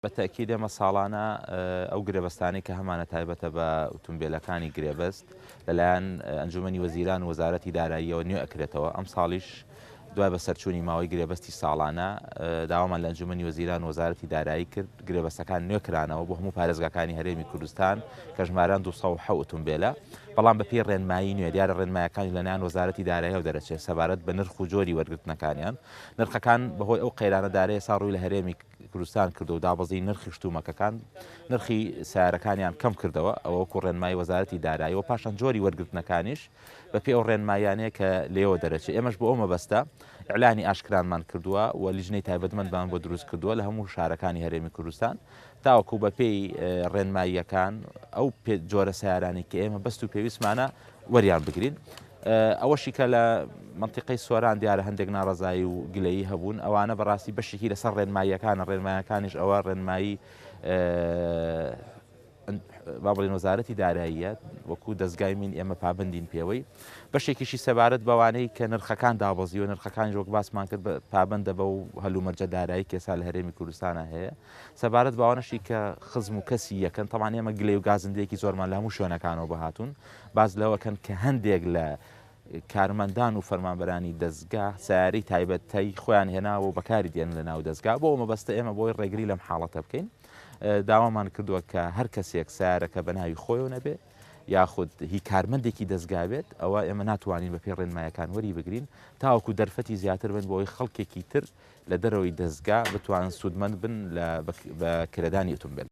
بە تەئکید ئێمە ساڵانە ئەو گرێبەستانەی کە هەمانە تایبەتە بە ئوتومبێلەکانی گرێبەست لەلایەن ئەنجومەنی وەزیران و وەزارەتی داراییەوە نوێ ئەکرێتەوە ئەمساڵیش دوای بەسەرچوونی ماوەی گرێبەستی ساڵانە داوامان لە ئەنجومەنی وەزیران و وەزارەتی دارایی کرد گرێبەستەکان نوێ کرانەوە بۆ هەموو پارێزگاکانی هەرێمی کوردستان کە ژمارەیان 207 ئوتومبێلە بەڵام بەپێی ڕێنمایی نوێ دیارە ڕێنمایەکانی لەلایەن وەزارەتی داراییەوە دەرەچێت سەبارەت بە نرخ و جۆری وەرگرتنەکانیان نرخەکان بەهۆی ئەو قەیرانە دارایە ئێستا ڕووی لە هەرێمی کوردستان کردو و دابەزینی نرخی شتومەکەکان نرخی سەیارەکانیان کەم کردەوە ئەوە وەکو ڕێنمایی وەزارەتی دارایی و پاشان جۆری وەرگرتنەکانیش بەپێی ئەو ڕێنماییانەیە کە لێوە دەرەچێت ئێمەش بۆ ئەو مەبەستە ئیعلانی ئاشکرانمان کردووە و لیژنەی تایبەتمەندمان بۆ دروست کردووە لە هەموو شارەکانی هەرێمی کوردستان تاوەکو بەپێی ڕێنماییەکان ئەو جۆرە سەیارانەی کە ئێمە بەست و پێویستمانە وەریان بگرین. ئەوەشی کە لە مەنتیقەی سۆران دیارە هەندێک ناڕەزایی و گلەیی هەبوون، ئەوانە بەڕاستی بەشێکی لەسەر ڕێنماییەکانە، ڕێنمایەکانیش ئەوە ڕێنمایی با بڵێن وەزارەتی داراییە وەکو دەزگای مین ئێمە پابندین پێوەی بەشێکیشی سەبارەت بەوانەی کە نرخەکان دابەزیوە نرخەکانیش وەک باسمان کرد پابندە بەو هەلومەرجە دارایی کێسا لە هەرێمی کوردستانە هەیە سەبارەت بەوانەشی کە خزم و کەسی یەکەن تەمان ئێمە گلەی و گازندەیەکی زۆرمان لە هەموو شوێنەکانەوە بەهاتوون باس لەوەکەن کە هەندێک لە کارمەندان و فەرمانبەرانی دەزگا سەیارەی تایبەتەی خۆیان هێناوە و بەکاری دێنن لە ناو دەزگا بۆ ئەو مەبەستە ئێمە بۆی ڕێگری لەم حاڵەتە بکەین داوامان کردووە کە هەر کەسێک سیارەکە بە ناوی خۆیەوە نەبێ یاخود هی کارمەندێکی دەزگا بێت ئەوە ئێمە ناتوانین بە پێی ڕێنمایەکان وەری بگرین تاوەکو دەرفەتی زیاتر بن بۆ ئەوەی خەڵکێکی تر لە دەرەوەی دەزگا بتوانن سوودمەند بن لە بە کرێدانی ئۆتۆمبێل.